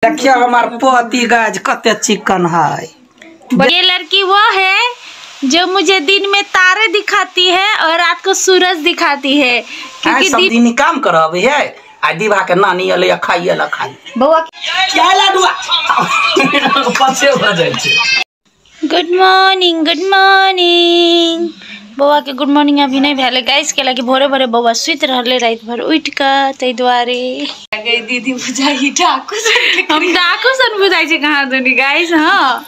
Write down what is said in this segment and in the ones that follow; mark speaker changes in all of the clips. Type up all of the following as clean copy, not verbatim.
Speaker 1: देखियो हमार पोती गाज कते चिकन है।
Speaker 2: ये लड़की वो है जो मुझे दिन में तारे दिखाती है और रात को सूरज दिखाती है, क्योंकि
Speaker 1: सब दिन काम करब है। आ दीवा के नानी अले खाइए ला खाई
Speaker 2: बउआ
Speaker 1: क्या लाडुआ पछे भ जाय छै।
Speaker 2: गुड मॉर्निंग, गुड मॉर्निंग बउआ के गुड मॉर्निंग अभी नहीं भेले गाइस, के लागी भोरे भोरे बउआ सुति रहले रात भर उठ के, तै दुआरे
Speaker 3: गई दीदी बुझाई डाकू सन,
Speaker 2: हम डाकू सन बुझाई छै कहां दुनी गाइस। हां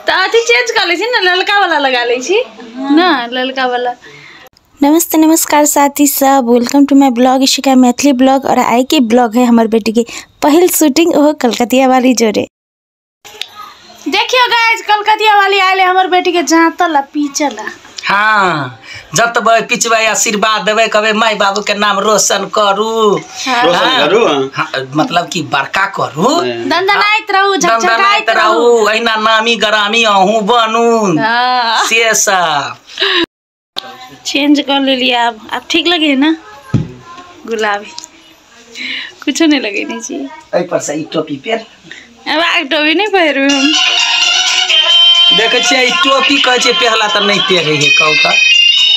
Speaker 2: त अथी चेंज कर ले छी ना, ललका वाला लगा ले छी ना, ललका वाला।
Speaker 4: नमस्ते नमस्कार साथी सब, welcome to my blog Ishika Maithili blog. और आई के ब्लॉग है हमार बेटी के पहल शूटिंग वो कलकतिया वाली जोड़े।
Speaker 2: देखियो गाइस कलकतिया वाली आइले हमर बेटी के जातला पीचला।
Speaker 1: हाँ जतबै पिचबै आशीर्वाद देबै, कहबै माय बाबू के नाम रोशन करू।
Speaker 2: हाँ।
Speaker 5: रोशन करू,
Speaker 1: हाँ, मतलब कि बड़का करू,
Speaker 2: दंदनाइत रहू,
Speaker 1: दंदनाइत रहू, अहिना नामी गरामी अहूँ बनू।
Speaker 2: हाँ।
Speaker 1: से सब
Speaker 2: चेंज कर लेलिए। अब ठीक लगे है ना गुलाबी, कुछ नहीं लगे नहीं चाहिए।
Speaker 1: एहि पर से ई टोपी पेर,
Speaker 2: अब आग टोपी नहीं पहिरबै हम।
Speaker 1: देखै छियै ई टोपी कहै छै पहला तऽ नहीं पहिरै है, कहू तऽ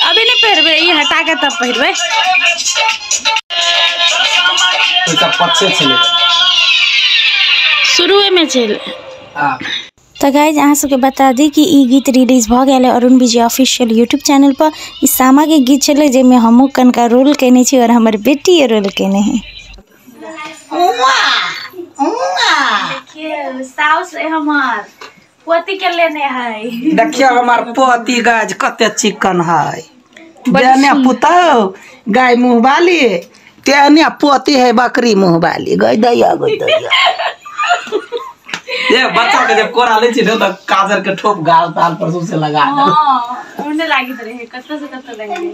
Speaker 2: अभी नहीं पहिरबै, ई हटा के तब पहिरबै।
Speaker 1: ओकरा पछे छलै
Speaker 2: शुरुए में छलै।
Speaker 1: हां
Speaker 4: तो गाइज अहाँ सबके बता दी कि ई गीत रिलीज भ गेल है अरुण विजय ऑफिशियल यूट्यूब चैनल पर। ई सामा के गीत छलै जाहिमे हमहूँ कनका रोल केने छी और हमर बेटी रोल केने है।
Speaker 2: देखिए साउस है हमार पोती के लेने है।
Speaker 1: देखियो हमार पोती गाज कते चिकन है, जेने पुतौ गाय मुँह वाली तेने पोती है बकरी मुँह वाली। गई दैया गई दैया। ये बच्चा के जब कोरा ले छी न त काजर के ठोप गाल ताल पर सबसे लगा दे।
Speaker 2: हां ओने लागित रहे, कत से कत लागी।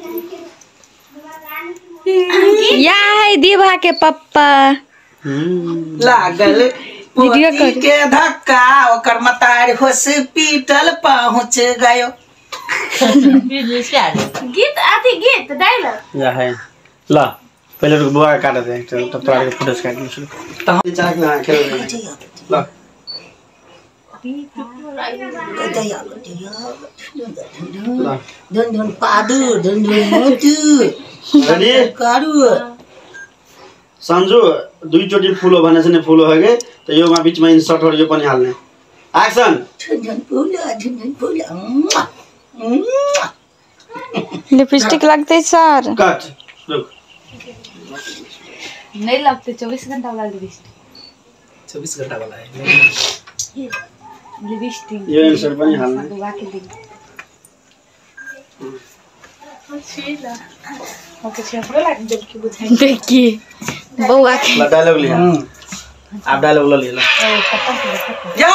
Speaker 4: या है दीवा के पप्पा
Speaker 1: लागल पोती के धक्का, ओकर मतार हॉस्पिटल पहुंच गयो।
Speaker 2: गीत आती गीत डायलॉग
Speaker 5: या है ल पहले रुक बुआ काट दे, तब तोरा के फुटेज काट ली।
Speaker 1: त
Speaker 5: चाक ना खेल ल
Speaker 1: धुन धुन पादू धुन धुन मोतू
Speaker 5: रेडी
Speaker 1: करू।
Speaker 5: संजू दुईचोटि फुलो भने चाहिँ नि फुलो हो के त योमा बीचमा इन्सर्टहरु यो पनि हाल्ने। एक्सन।
Speaker 1: धुन धुन फुलो धुन धुन फुलो।
Speaker 4: लिपस्टिक लगतै सर।
Speaker 5: कट रुक
Speaker 3: नहीं लगते, 24 घंटा वाला लिपस्टिक,
Speaker 1: 24 घंटा वाला है
Speaker 3: लिपस्टिक।
Speaker 5: यो इन्सर्ट पनि हाल्ने।
Speaker 3: देखिए बउआ के
Speaker 5: ल डायलॉग लिया, आप डायलॉग ल लिया।
Speaker 1: जय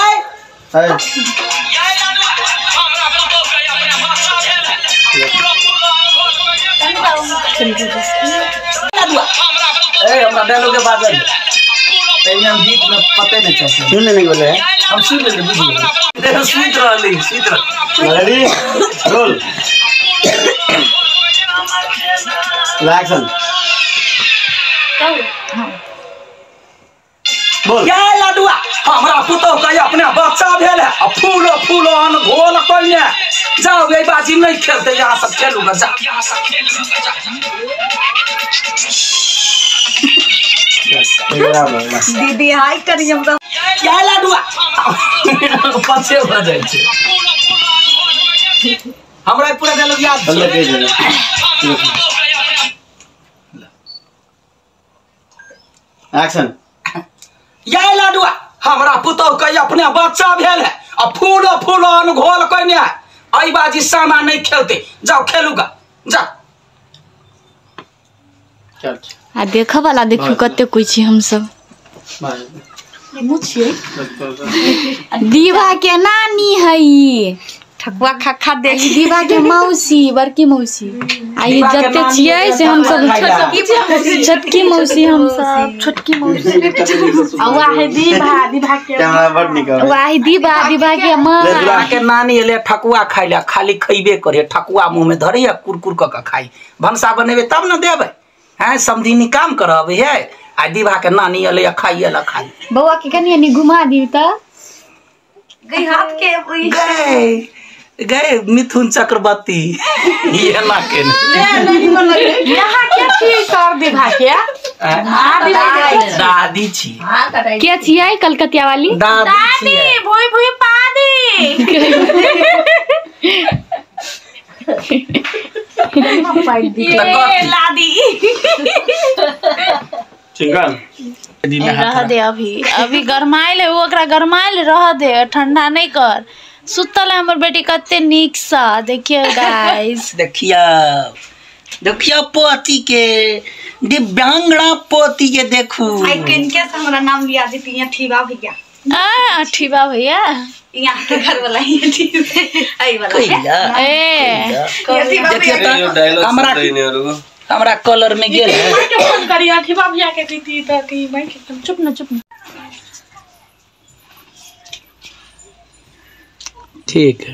Speaker 5: है
Speaker 1: ए हमरा डायलॉग के बाद तैने हम गीत में पते नहीं चलते,
Speaker 5: सुन लेने के बोले है,
Speaker 1: हम सुन लेने बुझ गए। सुइत रहली सुइत रहली।
Speaker 5: रेडी रोल एक्शन बोल।
Speaker 1: या लाडुआ हमरा पुतोह के अपने बच्चा भेल है आ फूलो फूलो अन घोल कइने जाओ ये बाजी नहीं खेलते, यहाँ सब खेलूगा जा।
Speaker 3: दीदी हाय करी हमरा।
Speaker 1: क्या लाडुआ पछे भ जाय छै। हमरा पूरा डायलॉग याद छै।
Speaker 5: एक्शन।
Speaker 1: या लाडुआ हमरा पुतोह के अपने बच्चा भेल है आ फूलो फूलो अन घोल कइने ऐ बाजी सामा नहीं खेलते, जाओ खेलूगा जा।
Speaker 5: चल
Speaker 3: आ देख वाला देखियो कते कोई छी हम सब। दीवा के नानी है ठकुआ खा खा देख, दीवा के मौसी बड़की मौसी आ ई जते छियै से हम सब छोटकी मौसी, हम सब छोटकी मौसी। आ वाह है दीवा, दीवा के
Speaker 5: कैमरा बड़ निकल
Speaker 3: वाह दीवा, दीवा के मां
Speaker 1: दीवा के नानी एले ठकुआ खाइला, खाली खइबे करे, ठकुआ मुंह में धरैया कुरकुर क के खाई। भनसा बनेबे तब न देबै, हैं समधिनी काम करब है। आ दीवा के नानी एलै खाइए ला खाइ
Speaker 3: बौआ के कनी कनी घुमा दियौ त
Speaker 1: गई हाथ के गए गए मिथुन चक्रवर्ती ये ना के
Speaker 3: यहाँ के छियै सर दीवा के
Speaker 1: दादी छी
Speaker 3: के छियै कलकतिया वाली
Speaker 1: दादी
Speaker 2: भोई भोई पादी ये लादी
Speaker 5: चिंगल
Speaker 2: रह दे अभी अभी गरमाइल है ओकरा गरमाइल रह दे ठंडा नहीं कर। सुतल है हमर बेटी कते नीक सा। देखियो गाइस
Speaker 1: देखियो देखियो पोती के दिव्यांगना पोती के देखू
Speaker 3: आई किनके से हमरा नाम लिया देती अठीबा भैया।
Speaker 2: आ अठीबा भैया
Speaker 3: यहाँ के घर वाला ही आई वाला
Speaker 2: ए
Speaker 1: देखियो हमरा हमरा कलर में गेल है
Speaker 2: के फोन करी अठीबा भैया के दीदी त की मैं एकदम चुप न चुप न
Speaker 1: ठीक है।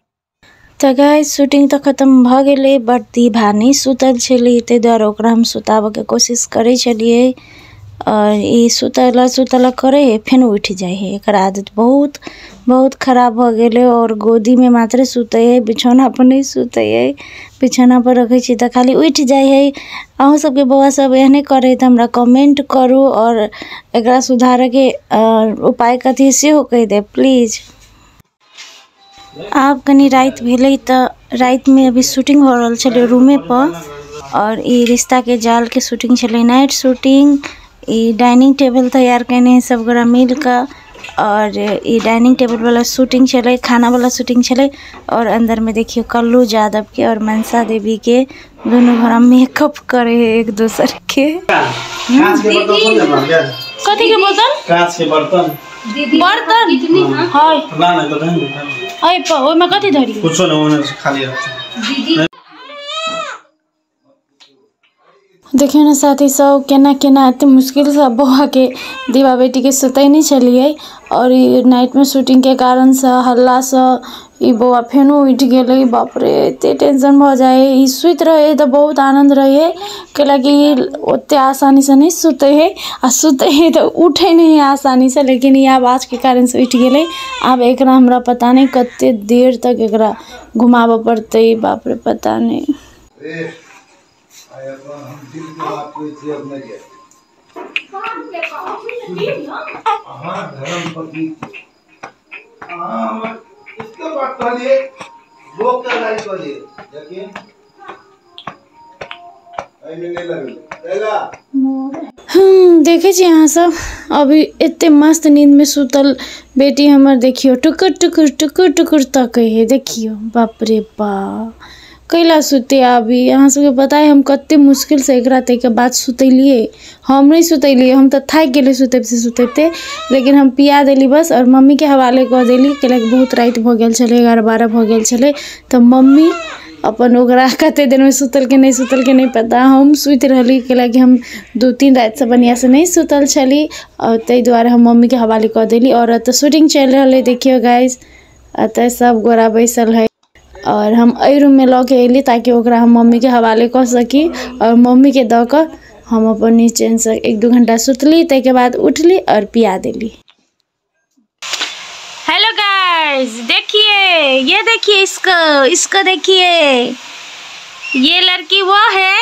Speaker 4: तऽ गाइस शूटिंग तऽ खत्म भऽ गेलै बट दीभा नहि सुतल छलै ताहि दुआरे ओकरा हम सुताबऽके कोशिश करै छलियै और ई सुतला सुतला करै है फेन उठि जाइ है। एकर आदत बहुत बहुत खराब भऽ गेलै और गोदीमे मात्र सुतै है बिछौना पर नहि सुतै है। बिछौना पर रखै छी तऽ खाली उठि जाइ है। अहूँ सबके बौआ सब एहने करै तऽ हमरा कमेंट करू और एकरा सुधारऽके उपाय कथी सेहो कहि देब प्लीज। आब कनी राति भेलै तऽ रातिमे अभी शूटिंग हो रहल छलै रूमे पर और ई रिश्ता के जाल के शूटिंग छलै नाइट शूटिंग। ई डाइनिंग टेबल तैयार केने सब गोरा मिल कऽ और ई डाइनिंग टेबल वाला शूटिंग छलै खाना वाला शूटिंग छलै। और अंदर में देखियो कल्लू यादव के और मनसा देवी के दोनों घोड़ा मेकअप करे है एक दोसर के।
Speaker 5: कांच के बर्तन
Speaker 2: कथी के बोतल
Speaker 5: कांच के बर्तन
Speaker 2: बर्तन हाय
Speaker 5: ना ना तो नहीं
Speaker 2: अय प ओमे कथी धरी
Speaker 5: कुछो न ओने खाली रहत।
Speaker 2: देखियो ने साथी सब केना केना एते मुश्किल से बौआ के दीवा बेटी के सुतै नहीं छलियै और ई नाइट में शूटिंग के कारण से हल्ला से ई बौआ फेनो उठि गेलै। बाप रे एते टेंशन भऽ जाइ है। ई सुति रहै तऽ बहुत आनंद रहै कैलाकि ई ओते आसानी से नहीं सुतै है आ सुतै है तऽ उठै नहीं है आसानी से, लेकिन ई आवाज के कारण से उठि गेलै। आब एकरा हमरा पता नहीं कते देर तक एकरा घुमाबऽ पड़तै। बाप रे पता नहीं। देखे छी अहाँ सब अभी एते मस्त नींद में सुतल बेटी हमर देखियो टुकुर टुकुर टुकुर टुकुर तकै है। देखियो बाप रे बाप कैला सुते अभी। अहाँ सबके पता है हम कते मुश्किल से एकरा ताहिके बाद सुतैलियै। हम नहीं सुतैलियै, हम तऽ थाकि गेलियै सुतैते सुतैते, लेकिन हम पिया देली बस और मम्मी के हवाले कऽ देली कैलाकि बहुत राति भऽ गेल छलै 11-12 भऽ गेल छलै। तऽ मम्मी अपन ओकरा कते देरमे सुतल के नहीं सुतल के नहीं पता। हम सुति रहली कैलाकि हम 2-3 रातिसँ बढ़िआँसँ नहीं सुतल छली और ताहि दुआरे हम मम्मीके हवाले कऽ देली। और एतऽ शूटिंग चलि रहल है देखियौ गाइस, एतऽ सब गोरा बैसल है और हम एहि रूममे लऽ के अयली ताकि ओकरा हम मम्मीके हवाले कऽ सकी और मम्मीके दऽ कऽ हम अपन निचेनसँ 1-2 घंटा सुतली ताहिके बाद उठली और पिया देली। हेलो गाइस देखिए ये देखिए इसको इसको देखिए, ये लड़की वो है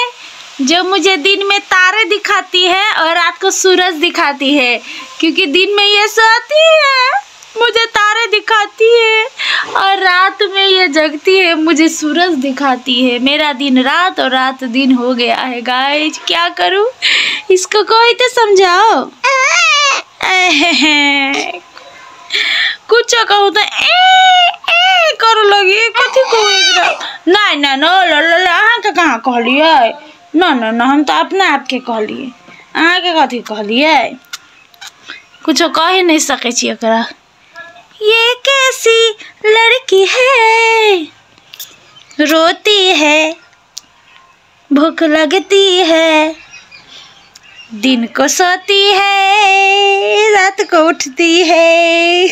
Speaker 2: जो मुझे दिन में तारे दिखाती है और रात को सूरज दिखाती है, क्योंकि दिन में ये सोती है मुझे तारे दिखाती है और रात में ये जगती है मुझे सूरज दिखाती है। मेरा दिन रात और रात दिन हो गया है गाइस, क्या करूं इसको कोई तो समझाओ। कुछ कहूँ तो ए ए करो लगी कथी कहू एकरा। नहीं ना ना ल ल अहाँके कहाँ कहलियै, ना ना ना हम तो अपना आपके कहलियै, अहाँके कथी कहलियै, कुछो कहि नहीं सकै छी एकरा। ये कैसी लड़की है, रोती है, भूख लगती है, दिन को सोती है, रात को उठती है।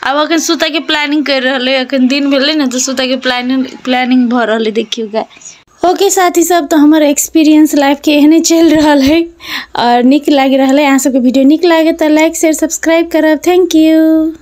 Speaker 2: अब अखन सुतैके प्लानिंग कर रहलै, अखन दिन भेलै ने तऽ सुतैके प्लानिंग भऽ रहलै। देखियौ गाइस ओके साथी सब, तो हमर एक्सपीरियंस लाइफ के एहने चलि रहल है और नीक लागि रहल है। अहाँ सबके वीडियो नीक लागे तऽ लाइक शेयर सब्सक्राइब करब। Thank you.